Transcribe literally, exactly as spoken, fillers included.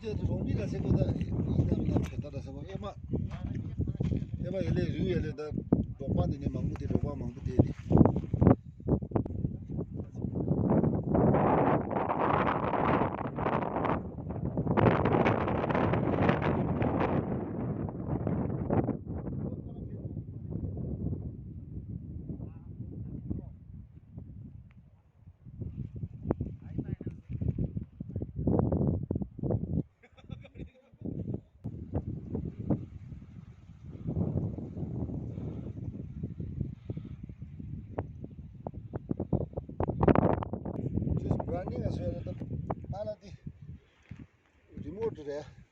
ཅེས་རོང་མི་ལ་ཟེར་གོ་ད་ཡིན་ན་མིན་ན་བྱེད་ད་ད་ཟེར་བ་ཨེ་མ། ཨེ་མ་ཡེ་ལེ་རུ་ཡེ་ལེ་ད་འབྲོག་པ་འདི་ནས་མང་པོ་དེ་འབྲོག་པ་མང་པོ་དེ་ནི། Just running as well. Ala di remote re.